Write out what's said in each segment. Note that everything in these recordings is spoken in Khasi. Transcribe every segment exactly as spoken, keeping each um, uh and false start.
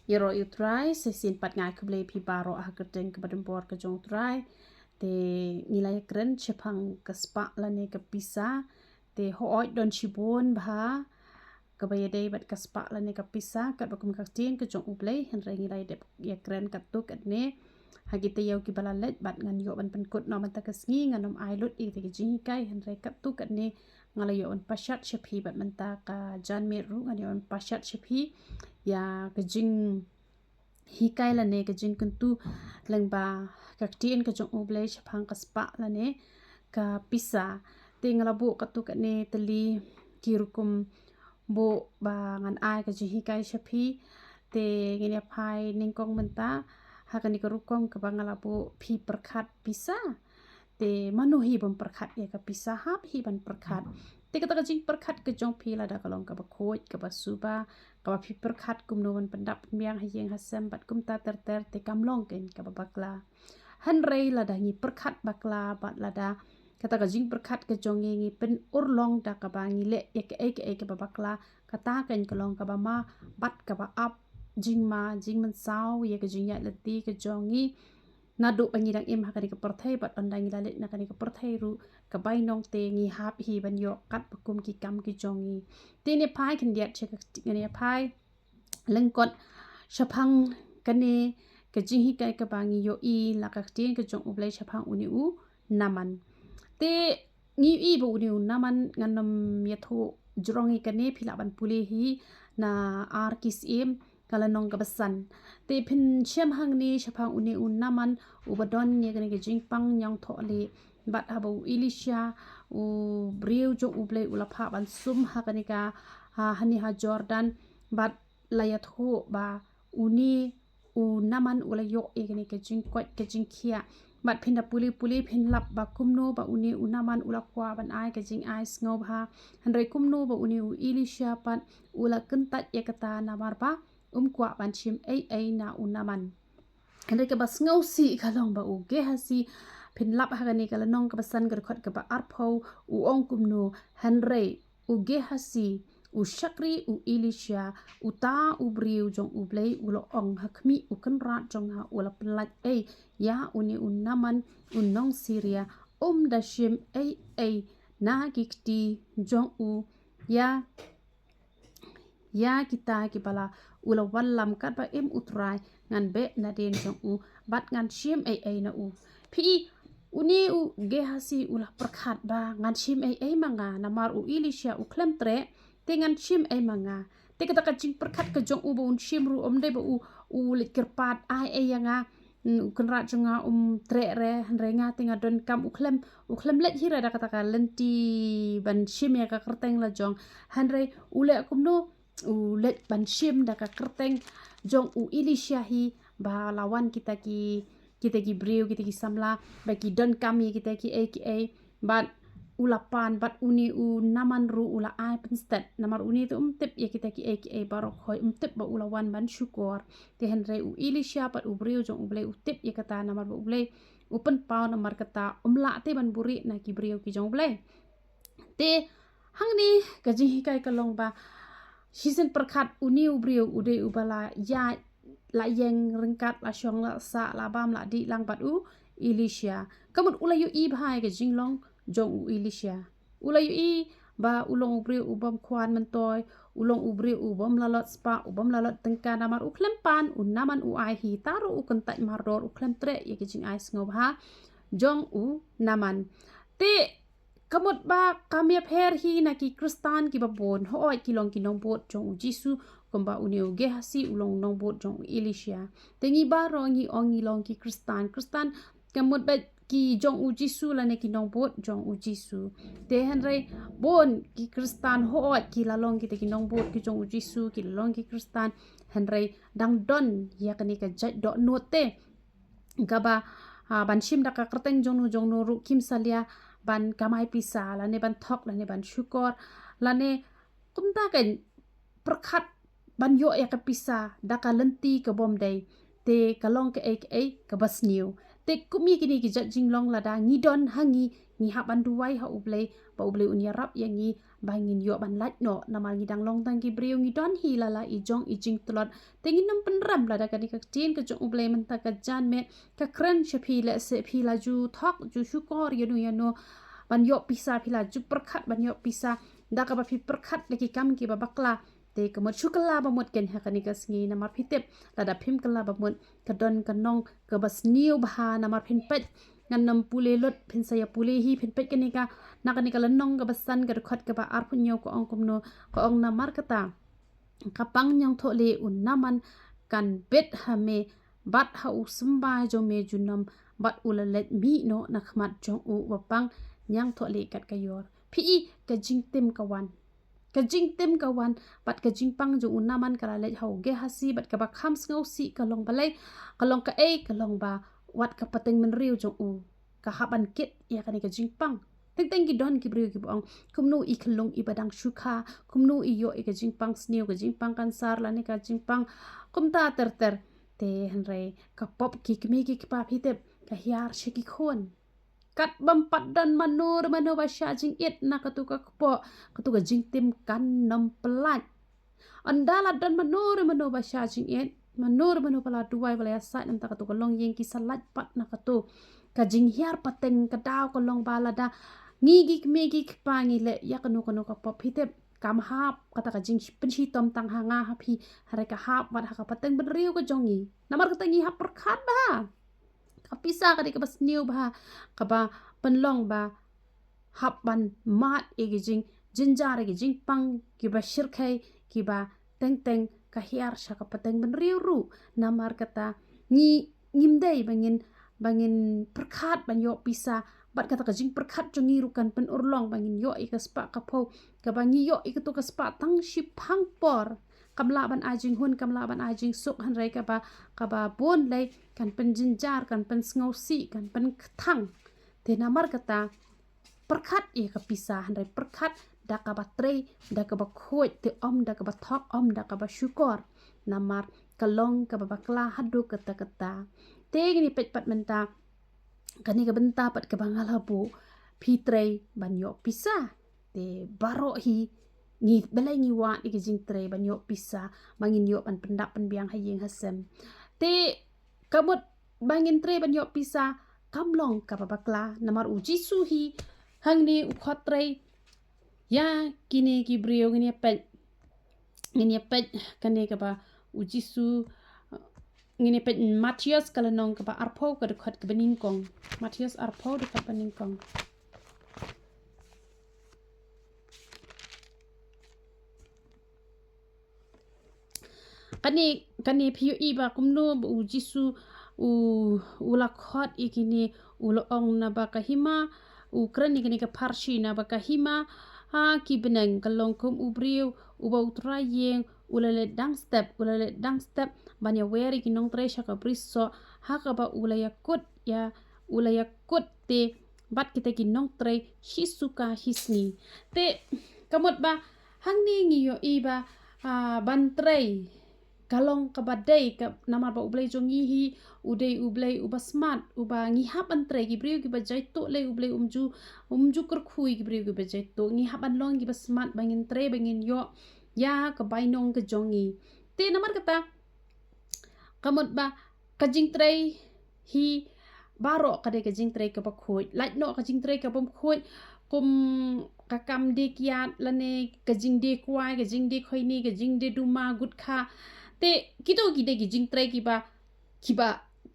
Ïaroh ïa u Trai, sa shisien pat nga ai khublei phi baroh ha ka kyrteng kaba donbor ka jong u Trai. Te ngi la ïakren shaphang ka spah lane ka pisa. Te hooid don shibun bha kaba ïadei bad ka spah lane ka pisa, katba kum ka ktien ka jong U Blei, hynrei ngi la ïadep ïakren katto katne ha ki taïew kiba la leit bad ngan ïoh ban pynkut noh mynta ka sngi, ngan ym ai lut ïa kita ki jinghikai, hynrei katto katne nga la ïoh ban pashat sha phi bad mynta ka janmiet ruh ngan ïoh ban pashat sha phi ïa ka jinghikai lane ka jingkyntu lyngba ka ktien ka jong U Blei shaphang ka spah lane ka pisa. Te nga la buh katto katne tylli ki rukom buh ba ngan ai ka jinghikai sha phi. Te ngin ïa phai nyngkong mynta ha kane ka rukom kaba nga la buh phi pyrkhat pisa. Te mano hi bym pyrkhat ïa ka pisa, hap hi ban pyrkhat. Te kata ka jingpyrkhat ka jong phi lada ka long kaba khuid, kaba suba, kaba phi pyrkhat kumno ban pyndap pynbiang ha ïing ha sem bad kumta ter ter, te kam long kein kaba bakla. Hynrei lada ngi pyrkhat bakla bad lada kata ka jingpyrkhat ka jong ngi ngi pynurlong da kaba ngi leh ïa kaei kaei kaba bakla, kata kein ka long kaba ma bad kaba ap jingma jingmynsaw ïa ka jingïaid lynti ka jong ngi. Naduh ba ngi dang im ha kane ka pyrthei bad ynda ngi la leit na kane ka pyrthei ruh, ka bainong te ngi hap hi ban ïoh katba kum ki kam ki jong ngi. Te ngin ïa phai khyndiat sha ka, ngin ïa phai lyngkot shaphang kane ka jinghikai kaba ngi ïohi la ka ktien ka jong U Blei shaphang une u Naman. Te ngi ïohi ba une u Naman, ngan ym ïathuh jrong ïa kane, phi lah ban pule hi na Ar Ki Syiem ka lynnong kaba san. Te phin shem hangne shaphang une u Naman uba don ïa kane ka jingpang ñiangthohlieh bad haba u Elisha, u briew jong U Blei, u la phah ban sum ha kane ka, ha, hangne ha Jordan, bad la ïathuh ba une u Naman u la ïoh ïa kane ka jingkoit ka jingkhiah. Bad phin da pule pule phin lap ba kumno ba une u Naman u la kwah ban ai ka jingai sngewbha, hynrei kumno ba une u Elisha pat u la kyntait ïa kata namar ba um kwah ban shim ei ei na u Naman. Hynrei kaba sngewsih ka long ba u Gehazi, phin lap ha kane ka lynnong kaba san ka dkhot kaba arphew, u ong kumno: Hynrei u Gehazi, u shakri u Elisha, uta u briew jong U Blei, u la ong ha khmih u kynrad jong nga, u la pynlait ei ïa une u Naman u nong Syria, um da shim ei ei na ki kti jong u ïa ïa kita kiba la u la wallam, katba im u trai ngan beh nadien jong u bad ngan shim ei ei na u. Phi i, une u Gehazi u la pyrkhat ba ngan shim ei ei ma nga, namar u Elisha u khlem treh, te ngan shim ei ma nga. Te kata ka jingpyrkhat ka jong u ba un shim ruh, um dei ba u, u leit kyrpad ai ei ïa nga, mm, u kynrad jong nga um treh re, hynrei nga te nga donkam, u khlem, u khlem leit hi re da kata ka lynti ban shim ïa ka kyrteng la jong. Hynrei u leh kumno? U leit ban shim da ka kyrteng jong u Elisha hi, ba la wan kita ki, kita ki briew, kita ki samla, ba ki donkam ïa kita kiei kiei. Bad u la pan, bad une u Naman ruh u la ai pynstet, namar une te um tip ïa kita kiei kiei baroh, hooid um tip ba u la wan ban shukor. Te hynrei u Elisha pat u briew jong U Blei u tip ïa kata, namar ba U Blei u pynpaw, namar kata um lah te ban buhrieh na ki briew ki jong U Blei. Te hangne ka jinghikai ka long ba shisien pyrkhat une u briew u dei uba la ïaid, la ïeng ryngkat, la shong la sah, la bam la dih lang bad u Elisha. Ka mut u la ïohi bha ïa ka jinglong jong u Elisha. U la ïohi ba u long u briew u bym khwan myntoi, u long u briew u bym lalot spah, u bym lalot tyngka, namar u khlem pan, u Naman u ai hi, tang ruh u kyntait mardor, u khlem treh ïa ka jingai sngewbha jong u Naman. Te ka mut ba kam ïapher hi na ki Khristan kiba bun, hooid ki long ki nongbud jong u Jisu, kumba une u Gehazi u long nongbud jong u Elisha. Te ngi baroh ngi ong ngi long ki Khristan. Khristan ka mut ba ki jong u Jisu lane ki nongbud jong u Jisu. Te hynrei bun ki Khristan, hooid ki la long kita ki nongbud ki jong u Jisu, ki la long ki Khristan, hynrei dang don ïa kane ka jait dohnud te, kaba, ah, ban shim da ka kyrteng jongno jongno ruh kim salia ban kamai pisa, lane ban thok, lane ban shukor, lane kumta kein, pyrkhat ban ïoh ïa ka pisa da ka lynti ka bym dei. Te ka long kaei kaei kaba sniew. Te kum ïa kine ki jait jinglong, lada ngi don ha ngi Ngi hap ban duwai ha U Blei, ba U Blei un ïarap ïa ngi, ba ngin ïoh ban lait noh, namar ngi dang long tang ki briew, ngi don hi la la i jong i jingtlot. Te ngin ym pynrem lada kane ka ktien ka jong U Blei mynta ka janmiet ka kren sha phi, lehse phi la ju thok, ju shukor ïano ïano ban ïoh pisa, phi la ju pyrkhat ban ïoh pisa, da kaba phi pyrkhat da ki kam kiba bakla. Te ka mut shu kylla ba mut kein ha kane ka sngi, namar phi tip lada phim kylla ba mut ka don ka nong kaba sniew bha, namar phin peit, ngan ym pule lut, phin sa ïa pule hi, phin peit kane ka, na kane ka lynnong kaba san ka dkhot kaba arphew hynñiew ka ong kumno, ka ong, namar kata ka pang ñiangthohlieh u Naaman kan bit ha me, bad ha u symbai jong me junom, bad u la leit mih noh na khmat jong u uba pang ñiangthohlieh kat ka ïor. Phi i ka jingtim ka wan. Ka jingtim ka wan, bad ka jingpang jong u Naaman ka la leit ha u Gehazi, bad kaba kham sngewsih ka long balei, ka long kaei, ka long ba wat ka pateng bynriew jong u ka hap ban kit ïa kane ka jingpang. Teng teng ki don ki briew kiba ong, kumno i khyllung iba dang shu kha, kumno i ïoh ïa ka jingpang sniew, ka jingpang kansar, lane ka jingpang kumta ter ter. Te hynrei ka pop ki kmie ki kpa, phi tip, ka hiar sha ki khun. Kat bym pat don mano re mano ba shah jingit na katu ka kpoh, katu ka jingtim kan ym pyllait. Ynda la don mano re mano ba shah jingit, mano re mano ba la duwai, ba la ïasaid, namar katu ka longïing ki sa lait pat na katu. Ka jinghiar pateng ka daw ka long ba lada ngi ki kmie ki kpa ngi leh ïa kano kano ka pop, phi tip, kam hap kata ka jingpynshitom tang ha nga ha phi, hynrei ka hap wat ha ka pateng bynriew ka jong ngi. Namar kata ngi hap pyrkhat bha. Ka pisa ka dei kaba sniew bha, kaba pynlong ba hap ban mad ïa ki jingjynjar, ïa ki jingpang kiba shyrkhei, kiba teng teng ka hiar sha ka pateng bynriew ruh. Namar kata ngi, ngim dei ba ngin, ba ngin pyrkhat ban ïoh pisa, bad kata ka jingpyrkhat jong ngi ruh kan pynurlong ba ngin ïoh ïa ka spah ka phew, kaba ngi ïoh ïa katu ka spah tang shiphang por. Kam lah ban ai jinghun, kam lah ban ai jingsuk, hynrei kaba, kaba bun lei kan pynjynjar, kan pynsngewsih, kan pynkthang. Te namar kata, pyrkhat ïa ka pisa, hynrei pyrkhat da kaba trei, da kaba khuid, te ym da kaba thok, ym da kaba shukor. Namar ka long kaba bakla haduh katta katta. Te ngin ïa peit pat mynta, kane ka bynta pat kaba nga la buh, phi trei ban ïoh pisa. Te baroh hi ngi, balei ngi wad ïa ka jingtrei ban ïoh pisa, ba ngin ïoh ban pyndap pynbiang ha ïing ha sem. Te ka mut ba ngin trei ban ïoh pisa kam long kaba bakla, namar U Jisu hi hangne u khot trei ïa kine ki briew. Ngin ïa peit, ngin ïa peit kane kaba U Jisu, ngin ïa peit Mathaios ka lynnong kaba arphew ka dkhot kaba nyngkong. Mathaios arphew dkhot ba nyngkong. Kane, kane phi ïohi ba kumno ba U Jisu u, u la khot ïa kine, u la ong naba ka hima, u kren ïa kine ki pharshi naba ka hima ha ki bneng, ka long kum u briew uba u trai ïing u la leit dang step, u la leit dang step ban ïawer ïa ki nongtrei sha ka brisoh, ha kaba u la ïakut ïa, u la ïakut te bad kita ki nongtrei shi suka shi sngi. Te ka mut ba hangne ngi ïohi ba, ah, ban trei ka long kaba dei, ka, namar ba U Blei jong ngi hi u dei U Blei uba smat, uba ngi hap ban trei. Ki briew kiba jaituh lei U Blei um ju, um ju kyrkhu ïa ki briew kiba jaituh. Ngi hap ban long kiba smat ba ngin trei, ba ngin ïoh ïa ka bainong ka jong ngi. Te namar kata, ka mut ba ka jingtrei hi baroh ka dei ka jingtrei kaba khuid. Lait noh ka jingtrei kaba ym khuid, kum ka kam die kiad lane ka jingdie kwai, ka jingdie khoini, ka jingdie duma, gutkha. Te kito ki dei ki jingtrei kiba, kiba,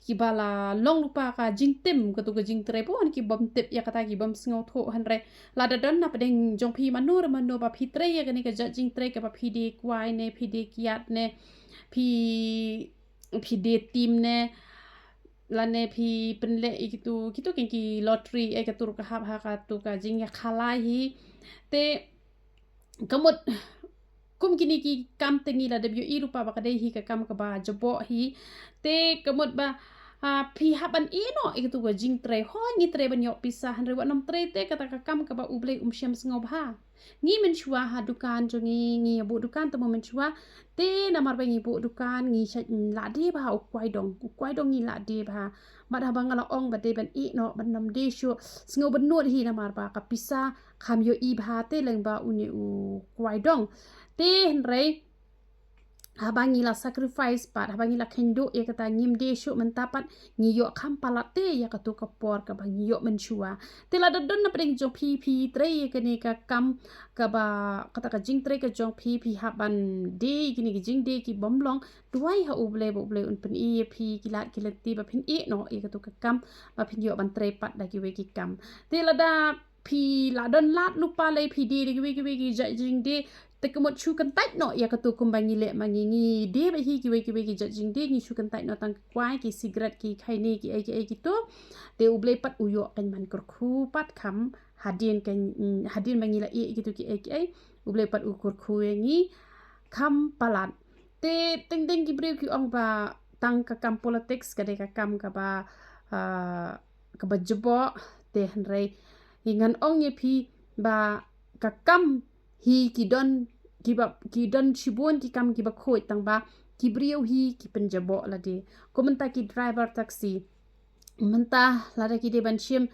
kiba la long lypa ka jingtim, katu ka jingtrei. Pun ki bym tip ïa kata, ki bym sngewthuh, hynrei lada don na pdeng jong phi mano re mano ba phi trei ïa kane ka jait jingtrei kaba phi die kwai ne, phi die kiad ne, phi, phi die tim ne, lane phi pynleh ïa kitu, kitu ki, ki lottery, eh, katu ruh ka hap ha katu ka jingïakhalai hi. Te ka mut kum kine ki kam te ngi la dep ïohi lypa ba ka dei hi ka kam kaba jaboh hi. Te ka mut ba, ah, phi hap ban ïeh noh ïa katu ka jingtrei. Hooid ngi trei ban ïoh pisa, hynrei wat nym trei te kata ka kam kaba U Blei um shem sngewbha. Ngi mynshuwa ha dukan jong ngi, ngi buh dukan te mo mynshuwa. Te namar ba ngi buh dukan, ngi shait la die bha u kwai dong. U kwai dong ngi la die bha. Bad haba nga la ong ba dei ban ïeh noh, ban nym die shuh, sngew bynnud hi namar ba ka pisa kham ïohi bha te lyngba une u kwai dong. Te hynrei haba ngi la sacrifice pat, haba ngi la kheiñ duh ïa kata, ngim die shuh mynta pat, ngi ïoh kham palat te ïa katu ka por kaba ngi ïoh mynshuwa. Te lada don na pdeng jong phi, phi trei ïa kane ka kam kaba, kata ka jingtrei ka jong phi, phi hap ban die ïa kine ki jingdie ki bym long. Duwai ha U Blei ba U Blei un pyni ïa phi ki lad ki lynti ba phin ïeh noh ïa katu ka kam, ba phin ïoh ban trei pat da kiwei ki kam. Te lada phi la don lad lypa lei, phi die da kiwei kiwei ki jait jingdie, te ka mut shu kyntait noh ïa katu kumba ngi leh ma ngi, ngi die bha hi kiwei kiwei ki jait jingdie, ngi shu kyntait noh tang ki kwai, ki cigarette, ki khaini, ki ei ki ei kitu. Te U Blei pat u ïoh keiñ ban kyrkhu pat kham hadien keiñ, mm, hadien ba ngi la ïeh ïa kitu ki ei ki ei, U Blei pat u kyrkhu ïa ngi kham palat. Te teng teng ki briew ki ong ba tang ka kam politics ka dei ka kam kaba, ah, kaba jubok. Te hynrei ngan ong ïa phi ba ka kam hi ki don, kiba, ki don shibun ki kam kiba khuid, tang ba ki briew hi ki pynjubok lade. Kum mynta ki driver taxi, mynta lada ki dei ban shim,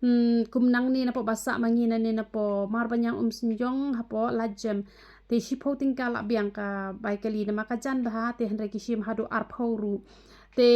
mm, kum nangne napoh Basah ma ngi, nangne napoh Marbaniang Umsynjong hapoh Lajem, te shiphew tyngka la biang ka bai kali, namar ka jan bha, te hynrei ki shim haduh arphew ruh. Te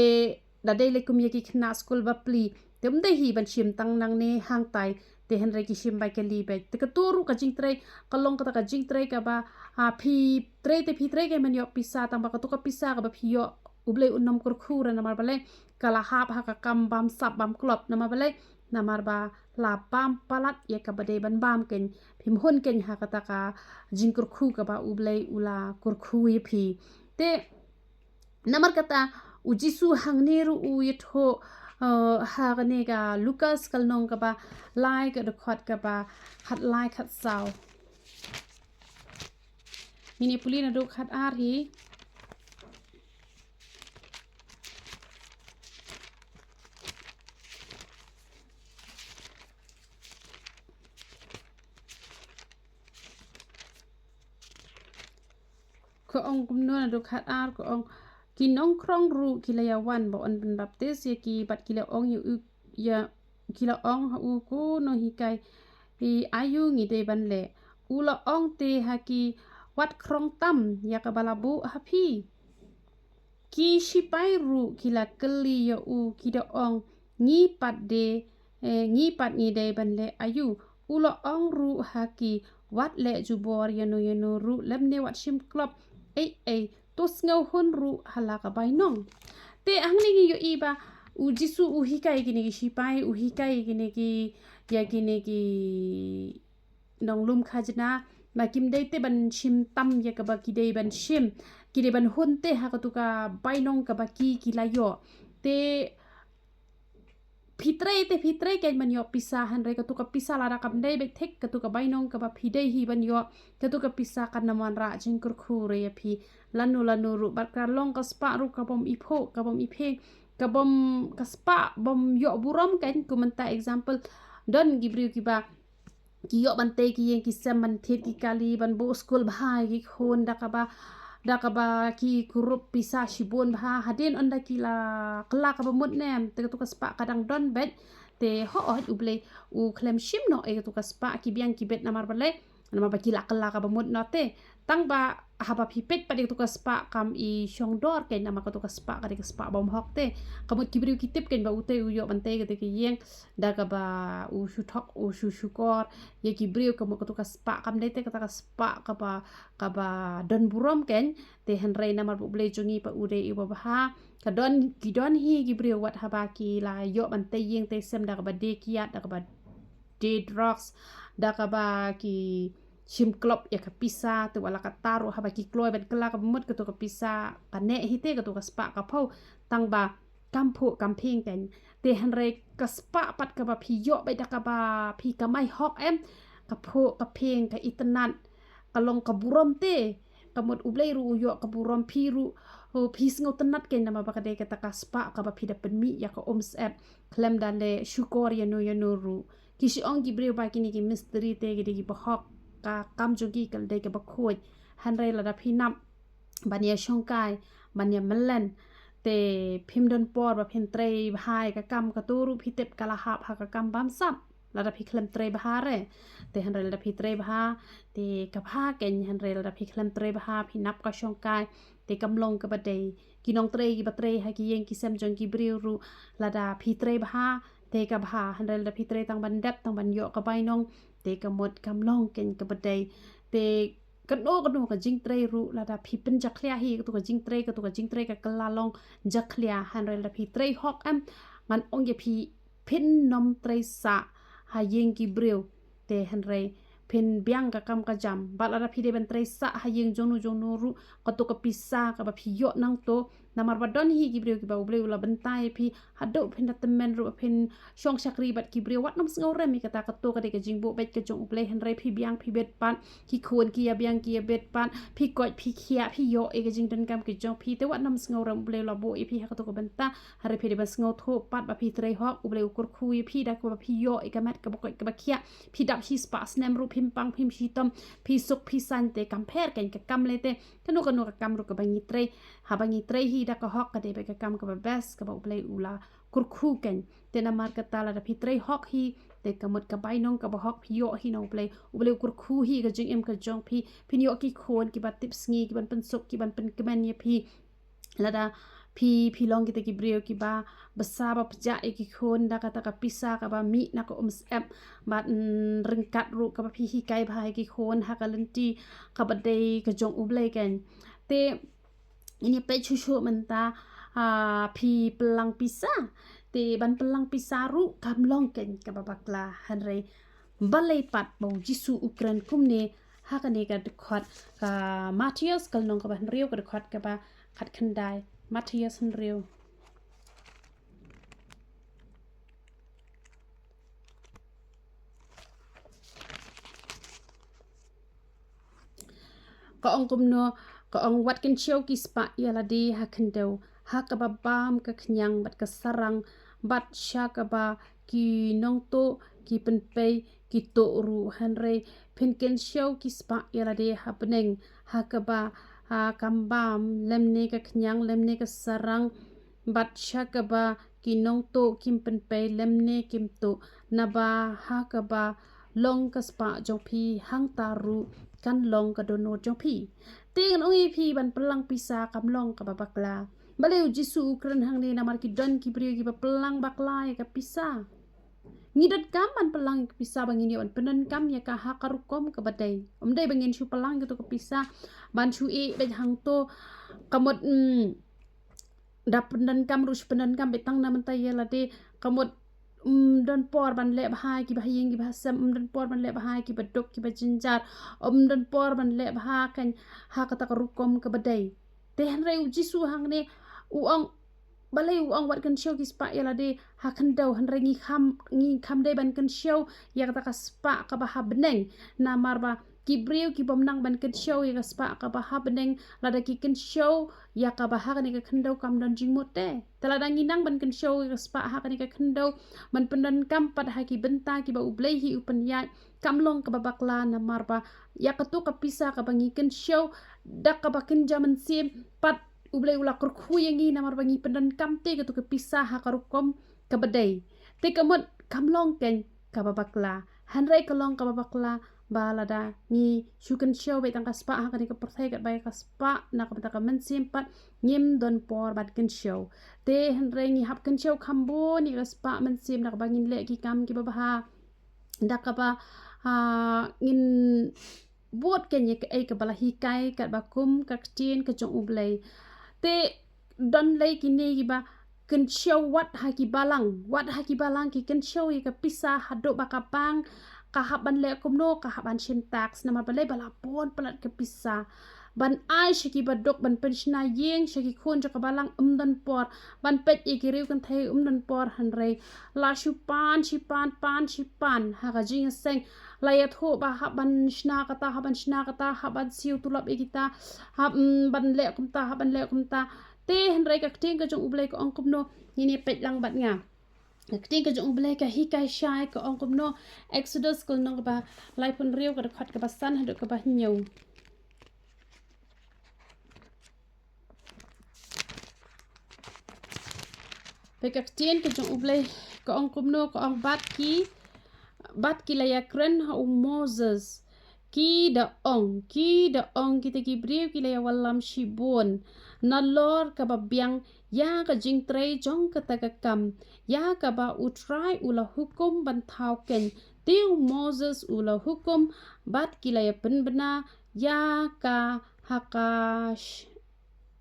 da dei lei kum ïa ki khynnah skul bapli, te ym dei hi ban shim tang nangne hangtai, te hynrei ki shim bai kali beit. Te katu ruh ka jingtrei ka long kata ka jingtrei kaba, ah, phi trei te phi trei keiñ ban ïoh pisa, tang ba katu ka pisa kaba phi ïoh U Blei un nym kyrkhu re, namar balei? Ka la hap ha ka kam bam sap bam klop, namar balei? Namar ba la bam palat ïa kaba dei ban bam keiñ. Phim hun keiñ ha kata ka jingkyrkhu kaba U Blei u la kyrkhu ïa phi. Te namar kata U Jisu hangne ruh u ïathuh, eh, ha kane ka Lukas ka lynnong kaba lai, ka dkhot kaba khatlai khatsaw. Ngin ïa pule naduh khatar hi. Ka ong kumno naduh khatar, ka ong, ki nongkhrong ruh ki la ïa wan ba yn pynbaptis ïa ki, bad ki la ong ïa u, ïa, ki la ong ha u, ko nonghikai, i aïu ngi dei ban leh? U la ong te ha ki, wat khrong tam ïa kaba la buh ha phi. Ki shipai ruh ki la kylli ïa u, ki da ong, ngi pat de, eh, ngi pat ngi dei ban leh aïu? U la ong ruh ha ki, wat leh jubor ïano ïano ruh, lymne wat shim klop ei ei, to sngewhun ruh ha la ka bainong. Te hangne ngi ïohi ba U Jisu u hikai kine ki shipai, u hikai kine ki, ïa kine ki nonglum khajna, ba kim dei te ban shim tam ïa kaba ki dei ban shim, ki dei ban hun te ha katu ka bainong kaba ki, ki la ïoh. Te phi trei te phi trei keiñ ban ïoh pisa, hynrei katu ka pisa lada kam dei beit thik, katu ka bainong kaba phi dei hi ban ïoh, katu ka pisa kan nym wanrah jingkyrkhu re ïa phi lano lano ruh. Bad ka long ka spah ruh ka bym iphuh, ka bym iphieng, ka bym, ka spah bym ïoh burom keiñ. Kum mynta example, don ki briew kiba ki ïoh ban tei ki ïing ki sem, ban thied ki kali, ban buh skul bha ïa ki khun, da kaba, da kaba ki kurup pisa shibun bha. Hadien ynda ki la kylla kaba mut ne em, te katu ka spah ka dang don beit. Te hooid, U Blei u khlem shim noh ïa katu ka spah, ki biang ki bit. Namar balei? Namar ba ki la kylla kaba mut noh te. Tang ba haba phi peit pat ïa katu ka spah kam i shong dor keiñ, namar katu ka spah ka dei ka spah bym hok te. Ka mut ki briew ki tip keiñ ba utei u ïoh ban tei kata ka ïing da kaba u shu thok, u shu shukor ïa ki briew. Ka mut katu ka spah kam dei te kata ka spah kaba, kaba don burom keiñ. Te hynrei namar ba U Blei jong ngi pat u dei uba bha, ka don, ki don hi ki briew wat haba ki la ïoh ban tei ïing tei sem da kaba die kiad, da kaba die drugs, da kaba ki shim klop ïa ka pisa, te wat la katta ruh haba ki kloi ban kylla kaba mut, katu ka pisa ka neh hi te, katu ka spah ka phew, tang ba kam phuh kam phieng keiñ. Te hynrei ka spah pat kaba phi ïoh beit da kaba phi kamai hok em, ka phuh ka phieng, ka itynnad, ka long ka burom te. Ka mut U Blei ruh u ïoh ka burom, phi ruh, oh, phi sngewtynnad keiñ namar ba ka dei kata ka spah kaba phi da pynmih ïa ka umsyep khlem da leh shukor ïano ïano ruh. Ki shu ong ki briew ba kine ki mistri te ki dei kiba hok. ka kam jong ki ka dei kaba khuid. Hynrei lada phi nap ban ïa shongkai, ban ïa mlien, te phim don por ba phin trei bha ïa ka kam, kato ruh phi tip ka la hap ha ka kam bamsap. Lada phi khlem trei bha re, te hynrei lada phi trei bha, te ka bha kein. Hynrei lada phi khlem trei bha, phi nap ka shongkai, te kam long kaba dei. Ki nongtrei kiba trei ha ki ïing ki sem jong ki briew ruh, lada phi trei bha, te ka bha. Hynrei lada phi trei tang ban dep, tang ban ïoh ka bainong, te ka mut kam long kein kaba dei. Te kano kano ka jingtrei ruh, lada phi pynjakhlia hi, kato ka jingtrei, kato ka jingtrei ka kylla long jakhlia. Hynrei lada phi trei hok em, ngan ong ïa phi, phin nym trei sah ha ïing ki briew. Te hynrei phin biang ka kam ka jam. Bad lada phi dei ban trei sah ha ïing jongno jongno ruh, kato ka pisa kaba phi ïoh nangto, namar ba don hi ki briew kiba U Blei u la bynta ïa phi, haduh phin da tymmen ruh phin shong shakri bad ki briew. Wat nym sngewrem ïa kata, kato ka dei ka jingbuh beit ka jong U Blei. Hynrei phi biang phi bit pat, ki khun ki ïa biang ki ïa bit pat, phi koit phi khiah, phi ïoh ïa ka jingdonkam ka jong phi. Te wat nym sngewrem, U Blei u la buh ïa phi ha kato ka bynta. Hynrei phi dei ban sngewthuh pat ba phi trei hok, U Blei u kyrkhu ïa phi da kaba phi ïoh ïa ka met kaba koit kaba khiah. Phi dap shispah snem ruh phim pang phim shitom, phi suk phi saiñ, te kam pher kein ka kam lei. Te kano kano ka kam ruh kaba ngi trei, haba ngi trei hi da ka hok, ka dei beit ka kam kaba best kaba U Blei u la kyrkhu kein. Te namar kata lada phi trei hok hi, te ka mut ka bainong kaba hok phi ïoh hi na U Blei. U Blei u kyrkhu hi ka jingim ka jong phi. Phin ïoh ki khun kiba tipsngi, kiban pynsuk, kiban pynkmen ïa phi. Lada phi, phi long kita ki briew kiba bsa ba pjah ïa ki khun da kata ka pisa kaba mih na ka umsyep, bad, mm, ryngkat ruh kaba phi hikai bha ïa ki khun ha ka lynti kaba dei ka jong U Blei kein. Te ngin ïa peit shuh shuh mynta, ah, phi pynlang pisa. Te ban pynlang pisa ruh kam long kein kaba bakla. Hynrei balei pat ba U Jisu u kren kumne ha kane ka dkhot ka Mathaios ka lynnong kaba hynriew, ka dkhot kaba khatkhyndai. Mathaios hynriew. Ka ong kumno, ka ong, wat kynshew ki spah ïa lade ha khyndew, ha kaba bam ka khñiang bad ka sarang, bad sha kaba ki nongtuh ki pynpei ki tuh ruh. Hynrei phin kynshew ki spah ïa lade ha bneng, ha kaba, ha, kam bam lymne ka khñiang lymne ka sarang, bad sha kaba ki nongtuh kim pynpei lymne kim tuh, naba ha kaba long ka spah jong phi, hangta ruh kan long ka dohnud jong phi. Te ngan ong ïa phi, ban pynlang pisa kam long kaba bakla. Balei U Jisu u kren hangne? Namar ki don ki briew kiba pynlang bakla ïa ka pisa. Ngi donkam ban pynlang ïa ka pisa ba ngin ïoh ban pyndonkam ïa ka ha ka rukom kaba dei. Ym dei ba ngin shu pynlang ïa kato ka pisa ban shu ïeh beit hangto, ka mut, mm, da pyndonkam ruh shu pyndonkam beit tang na mynta ïa lade, ka mut, mm, ym don por ban leh bha ïa kiba ha ïing kiba ha sem, mm, ym don por ban leh bha ïa kiba duk kiba jynjar, mm, ym don por ban leh bha kein ha kata ka rukom kaba dei. Te hynrei U Jisu hangne u ong, balei u ong wat kynshew ki spah ïa lade ha khyndew, hynrei ngi kham, ngi kham dei ban kynshew ïa kata ka spah kaba ha bneng. Namar ba ki briew ki bym nang ban kynshew ïa ka spah kaba ha bneng, lada ki kynshew ïa kaba ha kane ka khyndew kam don jingmut te. Te lada ngi nang ban kynshew ïa ka spah ha kane ka khyndew, ban pyndonkam pat ha ki bynta kiba U Blei hi u pynïaid, kam long kaba bakla, namar ba ïa kato ka pisa kaba ngi kynshew da kaba kynja mynsiem pat, U Blei u la kyrkhu ïa ngi namar ba ngi pyndonkam te kato ka pisa ha ka rukom kaba dei. Te ka mut kam long kein kaba bakla. Hynrei ka long kaba bakla ba lada ngi shu kynshew beit tang ka spah ha kane ka pyrthei, katba ïa ka spah na ka bynta ka mynsiem pat ngim don por ban kynshew. Te hynrei ngi hap kynshew kham bun ïa ka spah mynsiem da kaba ngin leh ki kam kiba bha, da kaba, ah, ngin bud kein ïa kaei kaba la hikai katba kum ka ktien ka jong U Blei. Te don lei kine kiba kynshew wat ha ki balang, wat ha ki balang ki kynshew ïa ka pisa haduh ba ka bank ka hap ban leh kumno, ka hap ban shim tax, namar balei? Ba la bun palat ka pisa ban ai sha kiba duk, ban pynshna ïing sha ki khun jong ka balang ym don por, ban peit ïa ki riew kynthei ym don por. Hynrei la shu pan shi pan, pan shi pan ha ka jingïaseng, la ïathuh ba hap ban shna kata, hap ban shna kata, hap ban siew tulop ïa kita, hap, mm, ban leh kumta, hap ban leh kumta. Te hynrei ka ktien ka jong U Blei ka ong kumno? Ngin ïa peit lang bad nga. Ka ktien ka jong U Blei ka hikai shai ka ong kumno, Exodus ka lynnong kaba laiphew hynriew ka dkhot kaba san haduh kaba hynñiew. Peit ka ktien ka jong U Blei ka ong kumno, ka ong bad ki, bad ki la ïakren ha u Moses. Ki da ong, ki da ong, kita ki briew ki la ïawallam shibun nalor kaba biang ïa ka jingtrei jong kata ka kam, ïa kaba U Trai u la hukum ban thaw keiñ. Te u Moses u la hukum bad ki la ïapynbna ïa ka ha ka sh-,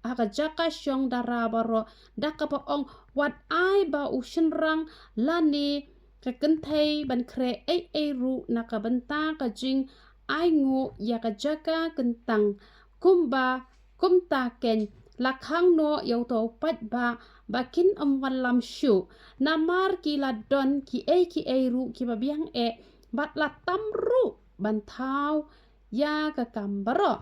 ha ka jaka shong dara baroh, da kaba ong, wat ai ba u shynrang lane ka kynthei ban khreh ei ei ruh na ka bynta ka jingainguh ïa ka jaka kyntang. Kumba kumta keiñ, la khang noh ïa uto u paidbah ba kin ym wallam shuh, namar ki la don kiei kiei ruh kiba biang eh, bad la tam ruh ban thaw ïa ka kam baroh.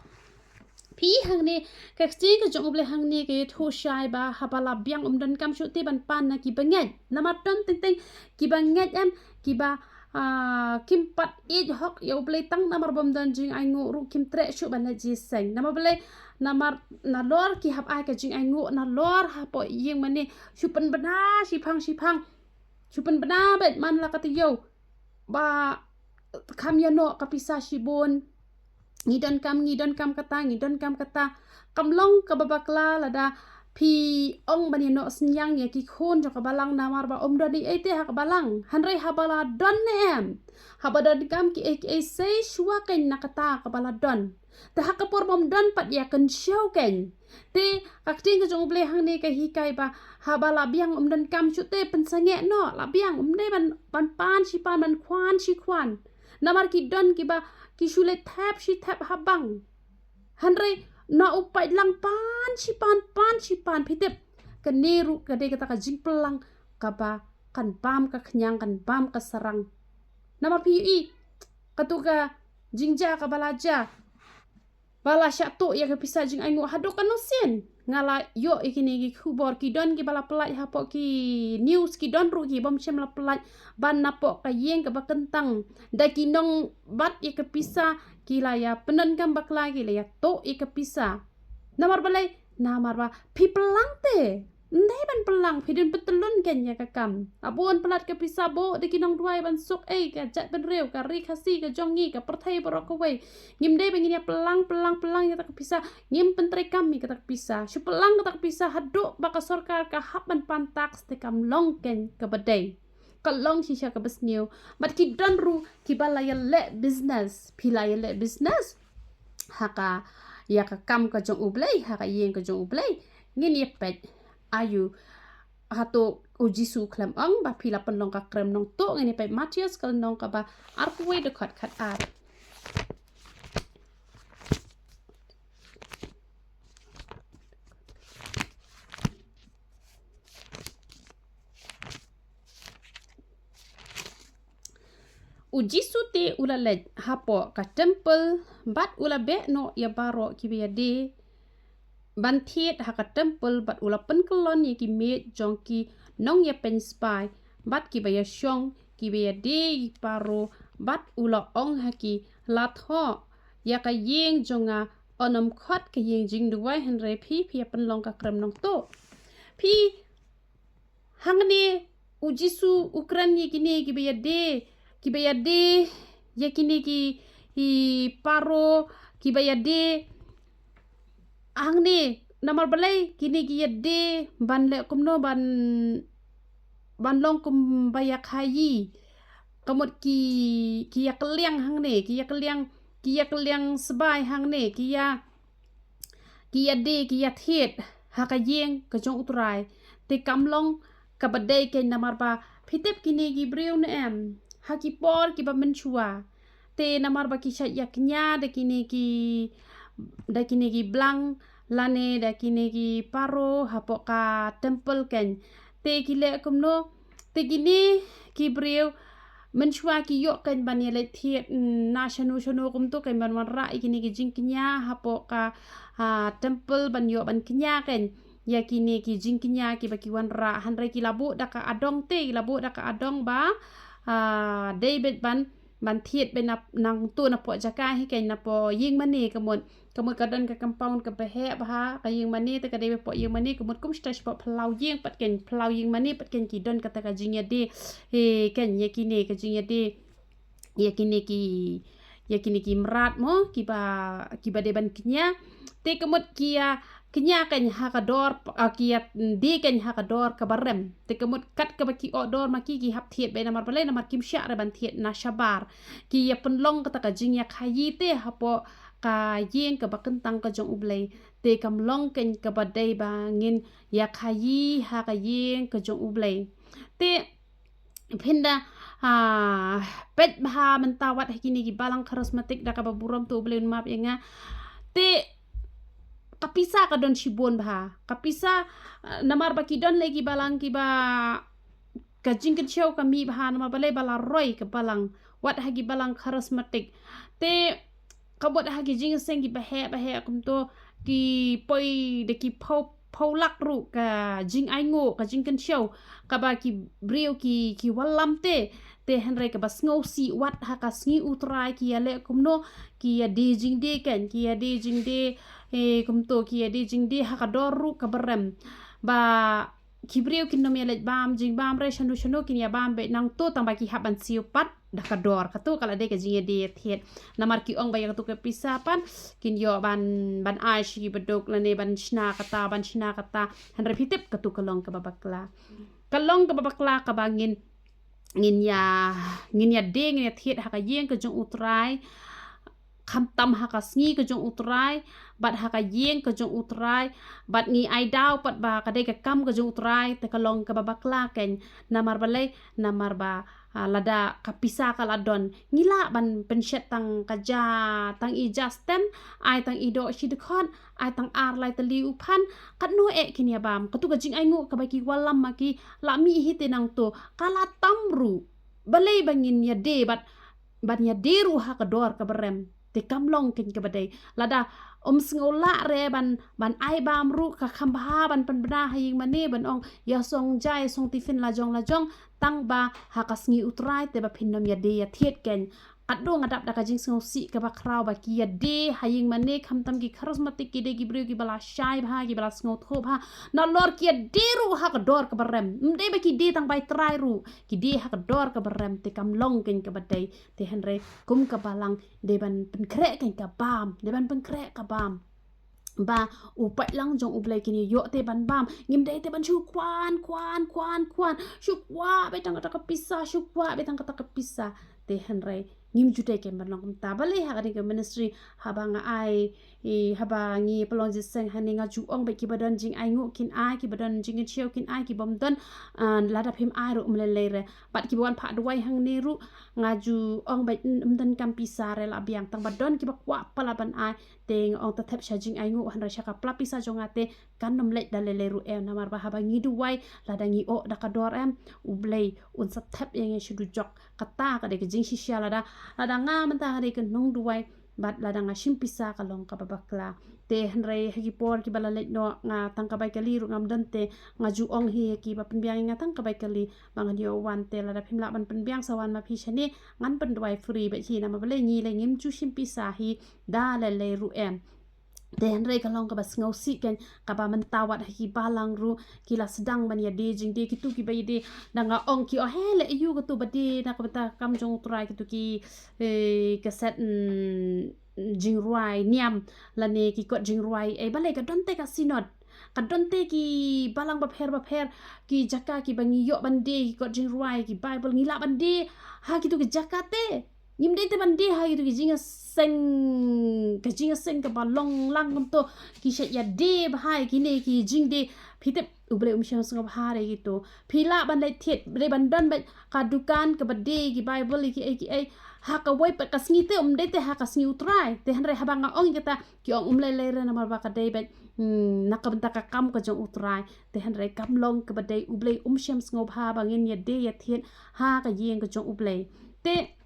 Phi, hangne ka ktien ka jong U Blei hangne ka ïathuh shai ba haba la biang ym donkam shuh te ban pan na ki bangeit. Namar don teng teng ki bangeit, em, kiba, ah, kim pat ïeit hok ïa U Blei, tang namar bym don jingainguh ruh kim treh shuh ban leit jingïaseng. Namar balei? Namar nalor ki hap ai ka jingainguh nalor hapoh ïing mane, shu pynbna shiphang shiphang, shu pynbna beit man la ka taïew ba kham ïa noh ka pisa shibun. Ngi donkam, ngi donkam kata, ngi donkam kata. Kam long kaba bakla lada phi ong ban ïa noh synñiang ïa ki khun jong ka balang namar ba ym don ei ei te ha ka balang. Hynrei haba la don ne em, haba donkam kiei kiei, sei shuwa keiñ na kata kaba la don. Te ha ka por bym don pat ïa kynshew keiñ. Te ka ktien ka jong U Blei hangne ka hikai ba haba la biang ym donkam shuh te pynsangeh noh, la biang, ym dei ban, ban pan shi pan, ban khwan shi khwan. Namar ki don kiba ki shu leit thep shi thep ha bank. Hynrei na u paidlang pan shi pan, pan shi pan, phi tip, kane ruh ka dei kata ka jingpynlang kaba kan bam ka khñiang, kan bam ka sarang. Namar phi ïohi, kato ka jingjia kaba la jia, ba la shah tuh ïa ka pisa jingainguh haduh katno sien. Nga la ïoh ïa kine ki khubor, ki don kiba la pyllait hapoh ki news, ki don ruh ki bym shym la pyllait, ban napoh ka ïing kaba kyntang, da ki nongbat ïa ka pisa ki la ïa pyndonkam bakla, ki la ïa tuh ïa ka pisa. Namar balei? Namar ba phi pynlang te. Ym dei ban pynlang, phi dei ban pyntyllun keiñ ïa ka kam. Aba bun palat ka pisa buh da ki nongduwai ban suk ei ka jaitbynriew, ka ri Khasi ka jong ngi, ka pyrthei baroh kawei. Ngim dei ba ngin ïa pynlang, pynlang, pynlang ïa kata ka pisa. Ngim pyntreikam ïa kata ka pisa. Shu pynlang kata ka pisa haduh ba ka sorkar ka hap ban pan tax, te kam long keiñ kaba dei. Ka long shisha kaba sniew. Bad ki don ruh kiba la ïaleh business. Phi la ïaleh business ha ka, ïa ka kam ka jong U Blei, ha ka ïing ka jong U Blei. Ngin ïa peit aïu, hato U Jisu u khlem ong ba phi la pynlong ka krem nongtuh? Ngin ïa peit Mathaios ka lynnong kaba arphew wei, dkhot khat ar. U Jisu te u la leit hapoh ka templ bad u la beh noh ïa baroh kiba ïadei ban thied ha ka templ, bad u la pynkyllon ïa ki miej jong ki nongïapeiñ spah bad kiba ïashong, kiba ïadei ïa ki paro, bad u la ong ha ki, la thoh ïa ka ïing jong nga, yn ym khot ka ïing jingduwai, hynrei phi, phi ïa pynlong ka krem nongtuh. Phi, hangne U Jisu u kren ïa kine kiba ïadei, kiba ïadei ïa kine ki, ki paro, kiba ïadei hangne. Namar balei? Kine ki ïadei ban leh kumno, ban, ban long kumba ïa khaïi. Ka mut ki, ki ïakylliang hangne, ki ïakylliang, ki ïakylliang spah hangne, ki ïa, ki ïadei, ki ïathied ha ka ïing ka jong U Trai. Te kam long kaba dei keiñ, namar ba phi tip kine ki briew ne em, ha ki por kiba mynshuwa, te namar ba ki shait ïakñia da kine ki, da kine ki blang lane da kine ki paro hapoh ka templ keiñ. Te ki leh kumno? Te kine ki briew mynshuwa ki ïoh keiñ ban ïaleit thied, mm, na shano shano kumto keiñ, ban wanrah ïa kine ki jingkñia hapoh ka, ah, templ, ban ïoh ban kñia keiñ. ïa kine ki jingkñia kiba ki wanrah, hynrei ki la buh da ka adong te, ki la buh da ka adong ba, ah, dei beit ban, ban thied beit na, nangto napoh jaka hi kein, napoh ïing mane ka mut. Ka mut ka don ka compound kaba heh bha, ka ïing mane te ka dei beit hapoh ïing mane ka mut, kum shata shiphew phyllaw ïing pat kein, phyllaw ïing mane pat kein ki don kata ka jingïadie, eh, kein ïa kine ka jingïadie, ïa kine ki, ïa kine ki mrad mo, kiba, kiba dei ban kñia. Te ka mut ki ïa kñia kein ha ka dor, ah, ki ïa die kein ha ka dor kaba rem. Te ka mut kat kaba ki ïoh dor ma ki, ki hap thied beit, namar balei? Namar kim shah re ban thied na shabar. Ki ïa pynlong kata ka jingïakhaïi te hapoh ka ïing kaba kyntang ka jong U Blei. Te kam long kein kaba dei ba ngin ïakhaïi ha ka ïing ka jong U Blei. Te phin da, ah, peit bha mynta wat ha kine ki balang charismatic da kaba burom, to U Blei un map ïa nga. Te ka pisa ka don shibun bha. Ka pisa, ah, namar ba ki don lei ki balang kiba ka jingkynshew ka mih bha, namar balei? Ba la roi ka balang, wat ha ki balang charismatic. Te ka mut ha ki jingïaseng kiba heh ba heh kumto, ki poi da ki phew, phew lak ruh ka jingainguh, ka jingkynshew, kaba ki briew ki, ki wallam te. Te hynrei kaba sngewsih, wat ha ka sngi U Trai ki ïaleh kumno, ki ïadie jingdie kein, ki ïadie jingdie, eh, kumto, ki ïadie jingdie ha ka dor ruh kaba rem. Ba ki briew kin nym ïaleit bam, jingbam re shano shano kin ïa bam beit nangto, tang ba ki hap ban siew pat da ka dor. Kato ka la dei ka jingïadie ïathied. Namar ki ong ba ïa kato ka pisa pat kin ïoh ban, ban ai sha ki baduk lane ban shna kata, ban shna kata. Hynrei phi tip kato ka long kaba bakla. Ka long kaba bakla kaba ngin, ngin ïa, ngin ïadie, ngin ïathied ha ka ïing ka jong U Trai, khamtam ha ka sngi ka jong U Trai, bad ha ka ïing ka jong U Trai, bad ngi ai daw pat ba ka dei ka kam ka jong U Trai, te ka long kaba bakla kein. Namar balei? Namar ba, ah, lada ka pisa ka la don, ngi lah ban pynshet tang ka ja, tang i ja stem, ai tang i doh shi dkhot, ai tang ar lai tylli u phan, katno eh kin ïa bam? Kato ka jingainguh kaba ki wallam ma ki, la mih hi te nangto, ka la tam ruh. Balei ba ngin ïadie bad, ban ïadie ruh ha ka dor kaba rem? Te kam long kein kaba dei. Lada ym sngew lah re ban, ban ai bam ruh, ka kham bha ban pynbna ha ïing mane ban ong ïa song ja, ïa song tiffin lajong lajong, tang ba ha ka sngi U Trai te ba phin nym ïadie ïathied kein. Katno nga dap da ka jingsngewsih kaba khraw ba ki ïadie ha ïing mane, khamtam ki charismatic, ki dei ki briew kiba la shai bha, kiba la sngewthuh bha. Nalor ki ïadie ruh ha ka dor kaba rem. Ym dei ba ki die tang bai trai ruh, ki die ha ka dor kaba rem, te kam long kein kaba dei. Te hynrei kum ka balang, dei ban pynkhreh kein ka bam, dei ban pynkhreh ka bam. Ba u paidlang jong U Blei kin ïoh te ban bam. Ngim dei te ban shu kwah, kwah, kwah, kwah, shu kwah beit tang kata ka pisa, shu kwah beit tang kata ka pisa. Te hynrei ngim ju dei kein ban long kumta. Balei ha kane ka ministry, haba nga ai, i, haba ngi pynlong jingïaseng hangne, nga ju ong beit kiba don jingainguh kin ai, kiba don jingkynshew kin ai, kibym don, ah, lada phim ai ruh ym lei lei re. Bad kiba wan phah duwai hangne ruh, nga ju ong beit, ym donkam pisa re, la biang, tang ba don kiba kwah palat ban ai. Te nga ong, to thep sha jingainguh, hynrei sha ka pla pisa jong nga te kan nym leit da lei lei ruh em. Namar ba haba ngi duwai, lada ngi ïoh da ka dor em, U Blei un sa thep ïa ngi sha dujok. Kata ka dei ka jingshisha lada, lada nga mynta nga dei ka nongduwai, bad lada nga shim pisa, ka long kaba bakla. Te hynrei ha ki por kiba la leit noh, nga tang ka bai kali ruh ngam don, te nga ju ong hi ïa kiba pynbiang ïa nga tang ka bai kali, ba ngan ïoh wan, te lada phim lah ban pynbiang, sa wan ma phi shane, ngan pynduwai free beit hi. Namar balei? Ngi lei ngim ju shim pisa hi da lei lei ruh em. Te hynrei ka long kaba sngewsih kein, kaba mynta wat ha ki balang ruh ki la sdang ban ïadie jingdie, kito kiba ïadie, da nga ong ki, oh, he, leh aïu kato ba die na ka bynta ka kam jong U Trai, kito ki, eh, ka set, mm, jingrwai niam, lane ki kot jingrwai. Eh, balei? Ka don te ka synod, ka don te ki balang bapher bapher, ki jaka kiba ngi ïoh ban die ki kot jingrwai, ki Bible, ngi lah ban die ha kito ki jaka te. Ngim dei te ban die ha kito ki jingïaseng, ka jingïaseng kaba long lang kumto, ki shait ïadie bha ïa kine ki jingdie. Phi tip, U Blei um shym sngewbha re kito. Phi lah ban leit thied, dei ban don beit ka dukan kaba die ki Bible, ki ei ki ei, ha kawei pat ka sngi te, ym dei te ha ka sngi U Trai. Te hynrei haba nga ong ïa kata, ki ong, ym lei lei re, namar ba ka dei beit, hmm, na ka bynta ka kam ka jong U Trai. Te hynrei kam long kaba dei. U Blei um shym sngewbha ba ngin ïadie ïathied ha ka ïing ka jong U Blei. Te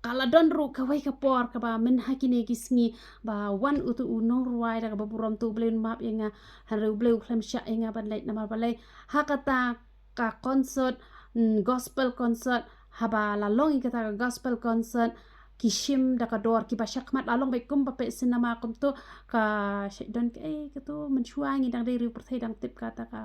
Ka la don ruh kawei ka por kaba mynta ha kine ki sngi ba wan utu u nongrwai da kaba burom, to U Blei un map ïa nga, hynrei U Blei u khlem shah ïa nga ban leit namar balei, ha kata ka concert, mm, gospel concert, haba la long ïa kata ka gospel concert, ki shim da ka dor kiba shakhmat, la long beit kumba peit cinema kumto, ka shait don kaei kato, mynshuwa ngi dang dei riew pyrthei dang tip kata ka,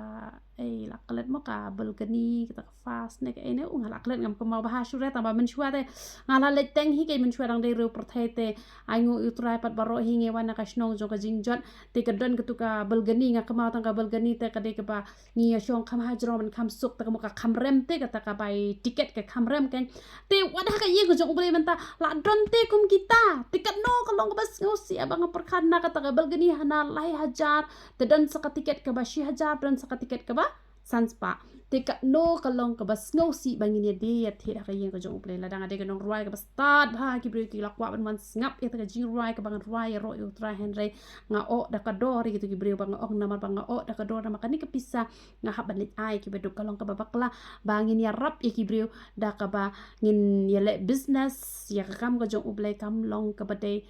ei, la klet mo, ka balcony, kata ka fast ne kaei ne, u nga la klet, ngam kynmaw bha shuh re, tangba mynshuwa te nga la leit teng hi, kaei, mynshuwa dang dei riew pyrthei te, ai nguh ïa U Trai pat baroh hi ngi wan na ka shnong jong ka jingjot, te ka don katu ka balcony, nga kynmaw tang ka balcony te ka dei kaba ngi ïa shong kham hajrong ban kham suk, te ka mut ka kham rem te, kata ka bai tiket ka kham rem kan. Te wat ha ka ïing ka jong U Blei mynta la don te kum kita. Te katno ka long kaba sngewsih ba nga pyrkhat, na kata ka balcony hana lai hajar, te don sa ka tiket kaba shi hajar, don sa ka tiket kaba san spah. Te katno ka long kaba sngewsih ba ngin ïa die ïa thied ha ka ïing ka jong U Blei. Lada nga dei ka nongrwai kaba stad bha, ki briew ki la kwah ban wan sngap ïa kata ka jingrwai kaba ngan rwai ïaroh ïa U Trai, hynrei nga ong da ka dor ïa kito ki briew ba nga ong, namar ba nga ong da ka dor, namar kane ka pisa nga hap ban leit ai kiba duk. Ka long kaba bakla ba ngin ïarap ïa ki briew da kaba ngin ïaleh business, ïa ka kam ka jong U Blei kam long kaba dei